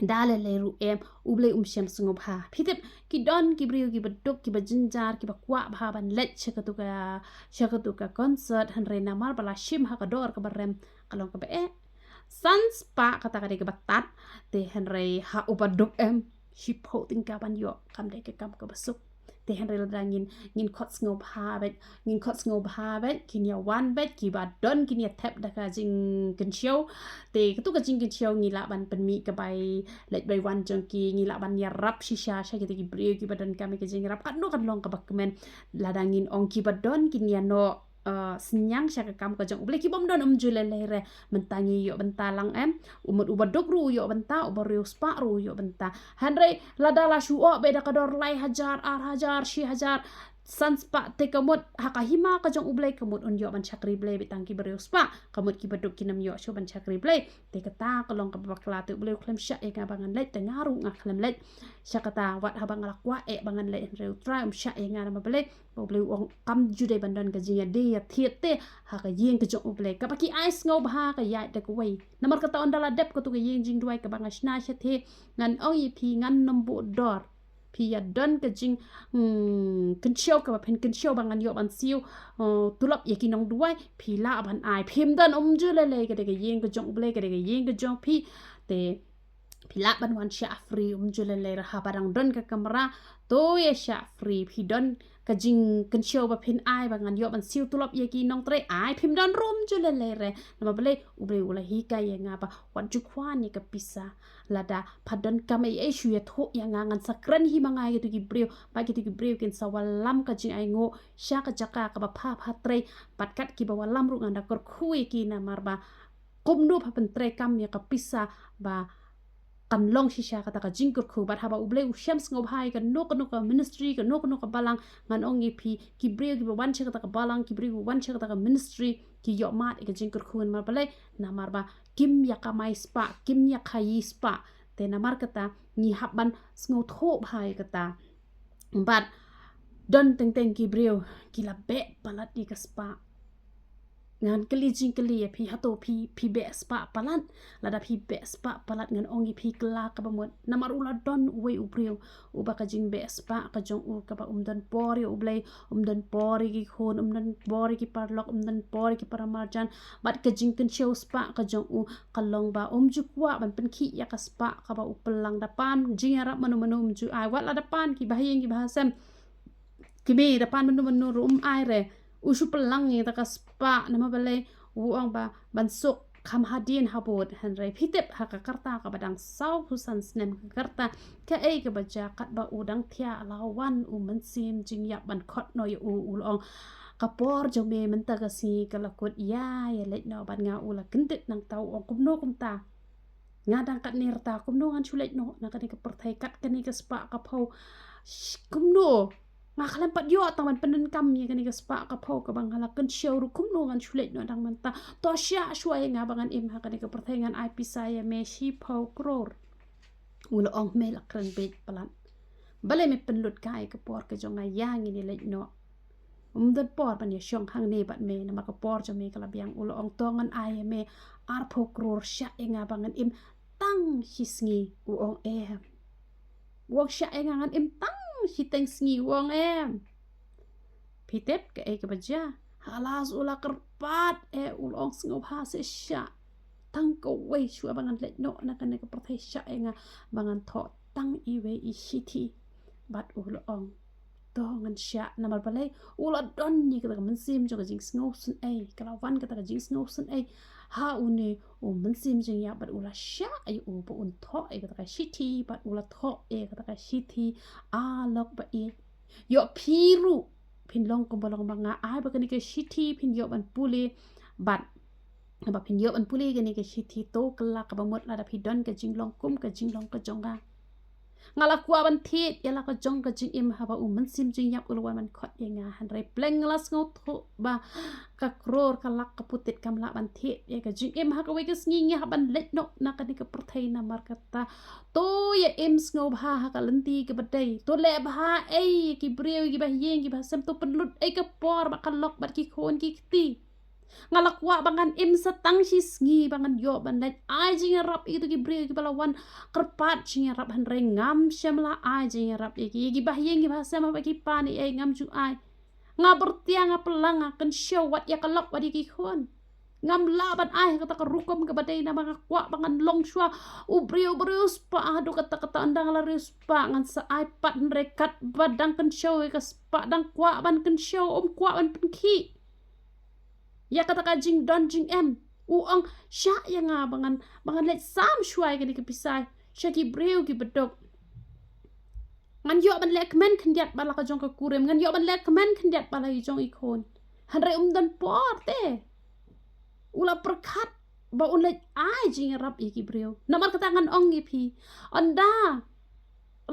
da lei lei ruh em, U Blei um shem sngewbha. Phi tip, ki don ki briew kiba duk, kiba jynjar, kiba kwah bha ban leit sha katu ka, sha katu ka concert, hynrei namar ba la shim ha ka dor kaba rem, ka long kaba eh. San spah kata ka dei kaba tad, te hynrei ha uba duk em, shiphew tyngka ban ïoh, kam dei ka kam kaba suk. Te hynrei lada ngin, ngin khot sngewbha beit, ngin khot sngewbha beit, kin ïa wan beit, kiba don kin ïa thep da ka jingkynshew. Te katu ka jingkynshew ngi lah ban pynmih ka bai leit bai wan jong ki, ngi lah ban ïarap shisha sha kita ki briew kiba donkam ïa ka jingïarap. Katno kan long kaba kmen lada ngin ong kiba don kin ïa noh, eh, synñiang sha ka kam ka jong U Blei, ki bym don um ju lei lei re. Mynta ngi ïoh bynta lang em. U mut uba duk ruh u ïoh bynta, uba riew spah ruh u ïoh bynta. Hynrei lada la shu ong beit da ka dor lai hajar, ar hajar, shi hajar, san spah, te ka mut ha ka hima ka jong U Blei ka mut un ïoh ban shakri Blei beit tang kiba riew spah. Ka mut kiba duk kin ym ïoh shuh ban shakri Blei. Te kata ka long kaba bakla, te U Blei u khlem shah ïa nga ba ngan leit, te nga ruh nga khlem leit sha kata. Wat haba nga la kwah eh ba ngan leit, hynrei U Trai um shah ïa nga, namar balei? Ba U Blei u ong kam ju dei ban don ka jingïadie ïathied te ha ka ïing ka jong U Blei. Kaba ki ai sngewbha ka ïaid da kawei. Namar kata ynda la dep katu ka ïing jingduwai kaba nga shna shatei, ngan ong ïa phi, ngan nym buh dor. Phi ïa don ka jing, hmm, kynshew kaba phin kynshew ba ngan ïoh ban siew, eh, tulop ïa ki nongduwai, phi lah ban ai. Phim don um ju lei lei, ka dei ka ïing ka jong U Blei, ka dei ka ïing ka jong phi. Te phi lah ban wan shah free um ju lei lei re, haba dang don ka kamra, to ïa shah free. Phi don ka jingkynshew ba phin ai ba ngan ïoh ban siew tulop ïa ki nongtrei, ai, phim don ruh um ju lei lei re. Namar balei? U Blei u la hikai ïa nga ba wat ju kwah ïa ka pisa. Lada pha donkam ei ei shu ïathuh ïa nga, ngan sa kren hi ma nga ïa kito ki briew, ba kito ki briew kin sa wallam ka jingainguh sha ka jaka kaba pha pha trei. Bad kat kiba wallam ruh ngan da kyrkhu ïa ki, namar ba kumno pha pyntreikam ïa ka pisa ba kan long shisha kata ka jingkyrkhu. Bad haba U Blei u shem sngewbha ïa kano kano ka ministry, kano kano ka balang, ngan ong ïa phi, ki briew kiba wan sha kata ka balang, ki briew kiba wan sha kata ka ministry, ki ïoh mad ïa ka jingkyrkhu. Namar balei? Namar ba kim ïa kamai spah, kim ïa khaïi spah. Te namar kata ngi hap ban sngewthuh bha ïa kata. Bad don teng teng ki briew ki la beh palat ïa ka spah. Ngan kylli jingkylli ïa phi, hato phi, phi beh spah palat? Lada phi beh spah palat, ngan ong ïa phi, kylla kaba mut. Namar u la don uwei u briew uba ka jingbeh spah ka jong u kaba um don por ïa U Blei, um don por ïa ki khun, um don por ïa ki paralok, um don por ïa ki paramarjan. Bad ka jingkynshew spah ka jong u ka long ba um ju kwah ban pynkhih ïa ka spah kaba u pynlang. Da pan jingïarap mano mano um ju ai, wat la da pan ki bahaïing ki bahasem, ki mei, da pan mano mano ruh um ai re. U shu pynlang ïa kata ka spah, namar balei? U ong ba ban suk kham hadien habud. Hynrei phi tip, ha ka karta kaba dang sawphew san snem ka karta, kaei kaba jia? Katba u dang thiah la wan u mynsiem jingïap ban khot noh ïa u, u la ong, ka por jong me mynta ka sngi ka la kut, ïa, ïa leit noh bad nga. U la kyndit nangta, u ong, kumno kumta? Nga dang katne rta, kumno ngan shu leit noh na kane ka pyrthei? Kat kane ka spah ka phew, sh-, kumno? Nga khlem pat ïoh tang ban pyndonkam ïa kane ka spah ka phew kaba nga la kynshew ruh, kumno ngan shu leit noh dang mynta? To shah shuwa ïa nga ba ngan im ha kane ka pyrthei, ngan ai pisa ïa me shiphew klur. U la ong, me la kren beit palat. Balei me pynlut kai ka por ka jong nga? Ïa, ngin ïa leit noh. Ym don por ban ïa shong hangne bad me, namar ka por jong me ka la biang. U la ong, to ngan ai ïa me arphew klur, shah ïa nga ba ngan im tang shi sngi. U ong, em. U ong, shah ïa nga ngan im tang shiteng sngi. U ong, em. Phi tip kaei kaba jia? Ha la u la kyrpad, eh, u la ong, sngewbha seh shah. Tang kawei shuwa ba ngan leit noh na kane ka pyrthei, shah ïa nga ba ngan thoh tang iwei i shithi. Bad u la ong, to ngan shah. Namar balei? U la don ïa kata ka mynsiem jong ka jingsngewsynei. Ka la wan kata ka jingsngewsynei ha une u mynsiem jingïap bad u la shah ïa u ba un thoh ïa kata ka shithi, bad u la thoh ïa kata ka shithi. A lok ba ïeit, ïoh phi ruh phin long kumba long ba nga. Ai ba kane ka shithi phin ïoh ban pule, bad ba phin ïoh ban pule kane ka shithi, to kylla kaba mut lada phi don ka jinglong kum ka jinglong ka jong nga. Nga la kwah ban thied ïa la ka jong ka jingim haba u mynsiem jingïap u la wan ban khot ïa nga. Hynrei pleng nga la sngewthuh ba ka klur ka lak ka putit kam lah ban thied ïa ka jingim ha kawei ka sngi. Ngi hap ban leit noh na kane ka pyrthei namar kata. To ïa im sngewbha ha ka lynti kaba dei. To leh bha ei ki briew, ki bahaïing, ki bahasem. To pynlut ei ka por bad ka lok bad ki khun ki kti. Nga la kwah ba ngan im sa tang shi sngi ba ngan ïoh ban leit ai jingïarap ïa kito ki briew kiba la wan kyrpad jingïarap, hynrei ngam shym la ai jingïarap ïa ki. Ïa ki bahaïing, ki bahasem, haba ki pan ei ei ngam ju ai. Nga byrtiang, nga pynlang, nga kynshew wat ïa ka lok wat ïa ki khun. Ngam lah ban ai ha kata ka rukom kaba dei namar nga kwah ba ngan long shuwa u briew ba riewspah haduh katta katta. Ynda nga la riewspah ngan sa ai pat, hynrei katba dang kynshew ïa ka spah dang kwah ban kynshew, ym kwah ban pynkhih ïa kata ka jingdon jingem. U ong, shah ïa nga ba ngan, ba ngan leit sam shuwa ïa kane ka pisa sha ki briew kiba duk. Ngan ïoh ban leh kmen khyndiat bad la ka jong ka kurim, ngan ïoh ban leh kmen khyndiat bad la ki jong i khun. Hynrei um don por te. U la pyrkhat ba un leit ai jingïarap ïa ki briew. Namar kata ngan ong ïa phi, ynda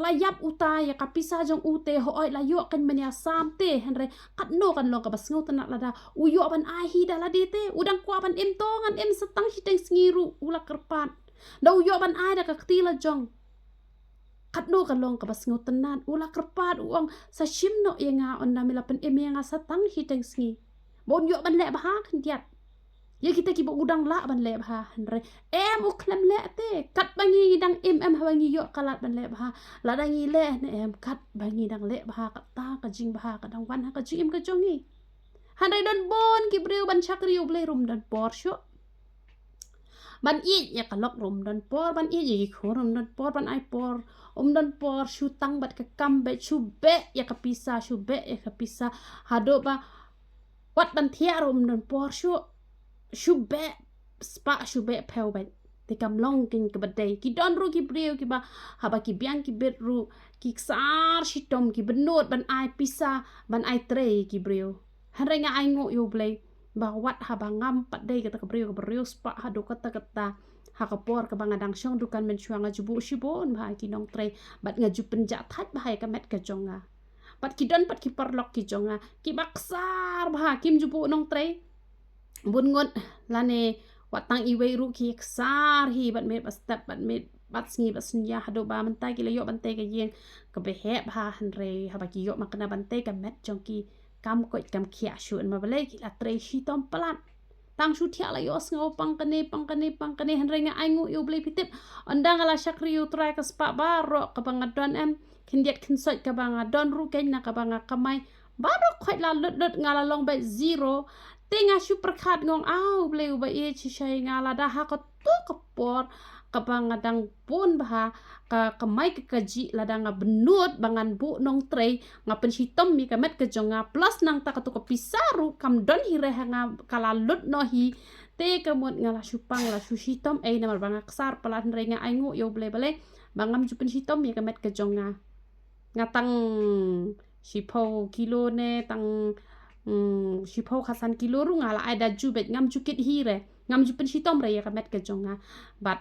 la ïap uta ïa ka pisa jong u te, hooid la ïoh kan myn ïa sam te, hynrei katno kan long kaba sngewtynnat lada u ïoh ban ai hi da lade te. U dang kwah ban im, to ngan im sa tang shiteng sngi ruh, u la kyrpad. Da u ïoh ban ai da ka kti la jong, katno kan long kaba sngewtynnat. U la kyrpad, u ong, sa shim noh ïa nga ynda me la pynim ïa nga sa tang shiteng sngi, ba un ïoh ban leh bha khyndiat ïa kita kiba u dang lah ban leh bha. Hynrei em, u khlem leh te. Katba ngi dang im em haba ngi ïoh ka lad ban leh bha? Lada ngi leh ne em, katba ngi dang leh bha, kata ka jingbha ka dang wan ha ka jingim ka jong ngi. Hynrei don bun ki briew ban shakri U Blei ruh ym don por shuh. Ban ïeit ïa ka lok ruh ym don por, ban ïeit ïa ki khun ruh ym don por, ban ai por um don por. Shu tang bad ka kam beit, shu beh ïa ka pisa, shu beh ïa ka pisa. Haduh ba wat ban thiah ruh ym don por shuh. Shu beh spah, shu beh phew beit. Te kam long keiñ kaba dei. Ki don ruh ki briew kiba haba ki biang ki bit ruh ki ksar shitom, ki bynnud ban ai pisa, ban ai trei ki briew. Hynrei nga ainguh ïa U Blei ba wat haba ngam pat dei kata ka briew kaba riewspah haduh katta katta, ha ka por kaba nga dang shong dukan mynshuwa nga ju buh shibun bha ki nongtrei bad nga ju pynjah thait bha ïa ka met ka jong nga. Bad ki don pat ki paralok ki jong nga kiba ksar bha, kim ju buh nongtrei bun ngut lane wat tang iwei ruh, ki ksar hi bad miet bad step, bad miet bad sngi bad synñia, haduh ba mynta ki la ïoh ban tei ka ïing kaba heh bha. Hynrei haba ki ïoh ma kane ban tei, ka met jong ki kam koit kam khiah shuh. Namar balei? Ki la trei shitom palat. Tang shu thiah la ïohsngew pang kane pang kane pang kane. Hynrei nga ainguh ïa U Blei, phi tip, ynda nga la shakri ïa U Trai, ka spah baroh kaba nga don em, khyndiat khynsoit kaba nga don ruh keiñ na kaba nga kamai, baroh khoit la lut lut, nga la long beit zero. Te nga shu pyrkhat, nga ong, ah, U Blei uba ïeit, shisha ïa nga, lada ha kato ka por kaba nga dang bun bha, ka kamai ka kajih, lada nga bynnud ba ngan buh nongtrei, nga pynshitom ïa ka met ka jong nga, plus nangta kato ka pisa ruh kam don hi re ha nga, ka la lut noh hi. Te ka mut nga la shu pang, la shu shitom ei, namar ba nga ksar palat. Hynrei nga ainguh ïa U Blei balei ba ngam ju pynshitom ïa ka met ka jong nga. Nga tang shiphew kilo ne tang, mm, shiphew khatsan kilo ruh nga la ai da ju beit, ngam ju kit hi re, ngam ju pynshitom re ïa ka met ka jong nga. Bad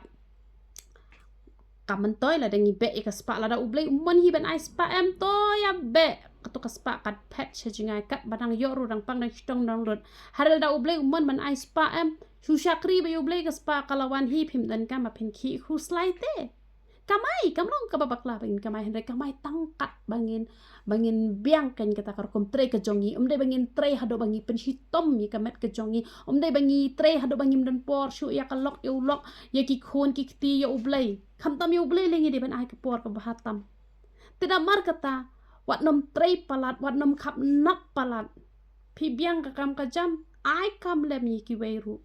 ka myntoi lada ngi beh ïa ka spah, lada U Blei u mon hi ban ai spah em, to ïa beh kato ka spah, kat phet sha jngai, katba dang ïoh ruh dang pang, dang shitom, dang lut. Hynrei lada U Blei u mon ban ai spah em, shu shakri beit ïa U Blei, ka spah ka la wan hi, phim donkam ba phin khih khuslai te. kamai, kam long kaba bakla ba ngin kamai, hynrei kamai tang kat ba ngin, ba ngin biang kein kata ka rukom trei ka jong ngi. Ym dei ba ngin trei haduh ba ngi pynshitom ïa ka met ka jong ngi. Ym dei ba ngi trei haduh ba ngim don por shuh ïa ka lok ïa u lok, ïa ki khun ki kti, ïa U Blei. Khamtam ïa U Blei lei ngi dei ban ai ka por kaba bha tam. Te namar kata, wat nym trei palat, wat nym khapnap palat. Phi biang ka kam ka jam, ai kam lem ïa kiwei ruh.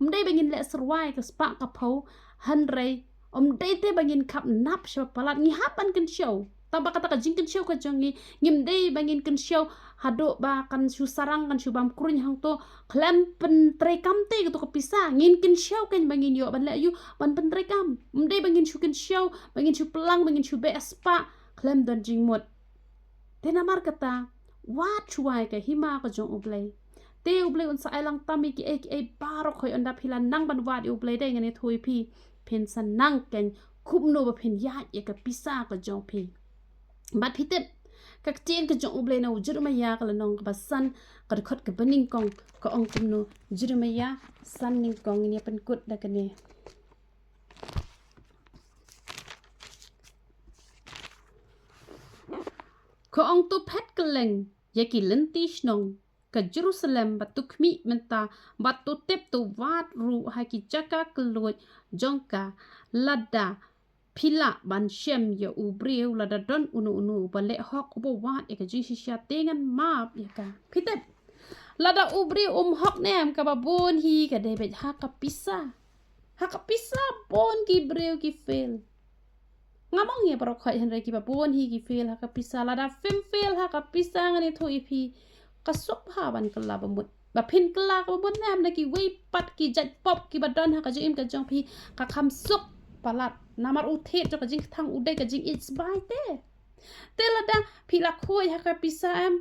Ym dei ba ngin leh syrwa ïa ka spah ka phew, hynrei ym dei te ba ngin khapnap sha palat, ngi hap ban kynshew. Tang ba kata ka jingkynshew ka jong ngi, ngim dei ba ngin kynshew haduh ba kan shu sarang, kan shu bam kruiñ hangto, khlem pyntrei kam te kato ka pisa. Ngin kynshew kein ba ngin ïoh ban leh aïu, ban pyntrei kam. Ym dei ba ngin shu kynshew, ba ngin shu plang, ba ngin shu beh spah khlem don jingmut. Te namar kata, wad shuwa ïa ka hima ka jong U Blei. Te U Blei un sa ai lang tam ïa kiei kiei baroh. Hooid, ynda phi la nang ban wad ïa U Blei, dei ngan ïathuh ïa phi, phin sa nang kein kumno ba phin ïaid ïa ka pisa ka jong phi. Bad phi tip, ka ktien ka jong U Blei na u Jeremaïah ka lynnong kaba san, ka dkhot kaba nyngkong, ka ong kumno? Jeremaïah san nyngkong, ngin ïa pynkut da kane. Ka ong, to phet kylleng ïa ki lynti shnong ka Jerusalem, bad to khmih mynta, bad to tep, to wad ruh ha ki jaka kylluid jong ka, lada phi lah ban shem ïa u briew, lada don uno uno uba leh hok, uba wad ïa ka jingshisha, te ngan map ïa ka. Phi tip, lada u briew um hok ne em, kaba bun hi ka dei beit ha ka pisa. Ha ka pisa bun ki briew ki fail. Ngam ong ïa baroh khoit, hynrei kiba bun hi ki fail ha ka pisa. Lada phim fail ha ka pisa, ngan ïathuh ïa phi, ka suk bha ban kylla ba mut. Ba phin kylla kaba mut ne em, na kiwei pat ki jait pop kiba don ha ka jingim ka jong phi, ka kham suk palat. Namar u thied jong ka jingkthang u dei ka jingïeit sbai te. Te lada phi la khuid ha ka pisa em,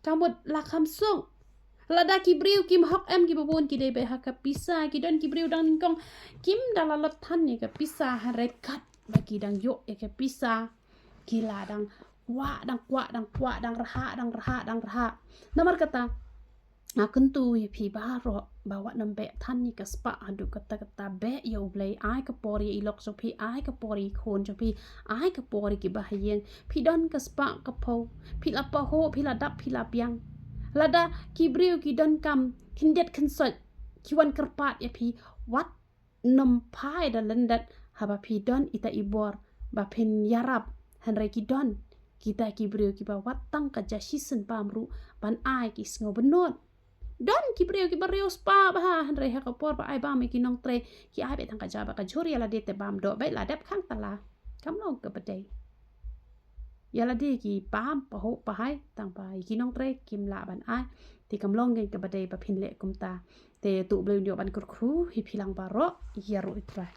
ka mut la kham suk. Lada ki briew kim hok em, kiba bun ki dei beit ha ka pisa. Ki don ki briew dang nyngkong kim da la lot than ïa ka pisa, hynrei katba ki dang ïoh ïa ka pisa, ki la dang kwah, dang kwah, dang kwah, dang rhah, dang rhah, dang rhah. Namar kata, nga kyntu ïa phi baroh ba wat nym beh than ïa ka spah haduh katta katta. Beh ïa U Blei, ai ka por ïa i lok jong phi, ai ka por ïa i khun jong phi, ai ka por ïa kiba ha ïing. Phi don ka spah ka phew, phi la pahuh, phi la dap, phi la biang. Lada ki briew ki donkam khyndiat khynsoit, ki wan kyrpad ïa phi, wat nym phai da lyndet haba phi don ita i bor ba phin ïarap, hynrei ki don kita ki briew kiba wat tang ka ja shisien bam ruh ban ai ki sngew bynnud. Don ki briew kiba riewspah bha, hynrei ha ka por ba ai bam ïa ki nongtrei, ki ai beit tang ka ja bad ka jhur. Ïa lade te bam doh beit, la dep khang tala. Kam long kaba dei. Ïa lade ki bam pahuh pahai, tang ba ïa ki nongtrei kim lah ban ai. Te kam long kein kaba dei ba phin leh kumta. Te to U Blei un ïoh ban kyrkhu ïa phi lang baroh. Ïaroh ïa U Trai.